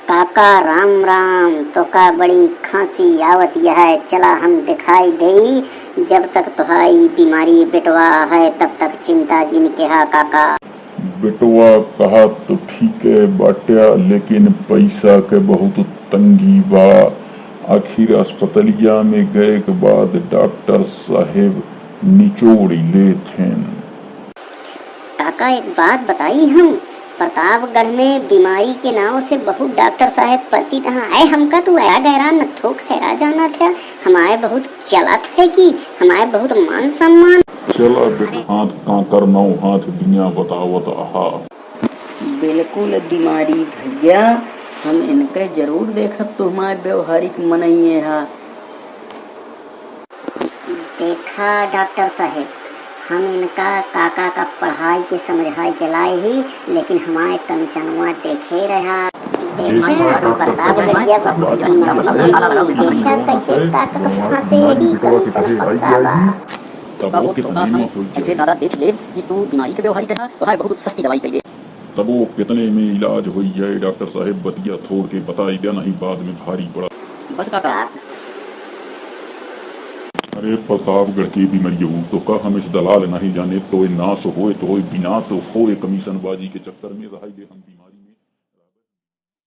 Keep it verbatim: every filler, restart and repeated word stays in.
काका राम राम, तोका बड़ी खांसी आवत यह, चला हम दिखाई देई। जब तक तोहाई बीमारी बेटवा है, तब तक चिंता जिन केहा काका। बेटवा कहा तो ठीक है बाट्या, लेकिन पैसा के बहुत तंगी बा। आखिर अस्पतलिया में गए के बाद डॉक्टर साहेब निचोड़ लेत हैं। काका, एक बात बताई हम, प्रतापगढ़ में बीमारी के नाव से बहुत डॉक्टर साहेब परिचित हैं। आए हमका तू ऐसा गैरान न थोक हैरा जाना था, हमारे बहुत चलत है कि हमारे बहुत मान सम्मान। चला बेटा, हाथ कांकर नौ हाथ दुनिया बतावत आहा। बिल्कुल बीमारी भैया, हम इनके जरूर देखब, तू हमारे व्यवहारिक मनइये हा। देखा डॉक्टर साहेब, हम इनका काका का पढ़ाई के समझाई के लाए ही, लेकिन हमारे कमीशनवा देखे रहा। देखा, हम प्रतापगढ़िया बा, बीमारी नहीं, देखा कैसे काका का फंसे ही कमीशन पक्का बा। तब वो कितने में कोई ऐसे दादा देख ले कि तू बीमारी के व्यवहारिक है, तो है बहुत सस्ती दवाई कइले। तबो कितने में इलाज होई जाए, डॉक्टर साहेब बतिया थोड़ के बताई द्या, नहीं बाद में भारी पड़ा। बस काका। अरे प्रतापगढ़ के बीमरियो, तोका हम इस दलाल नहीं जाने, तोय नाश होए, तोय विनाश होए, कमीशनबाजी के चक्कर में रहाई दे हम बीमार।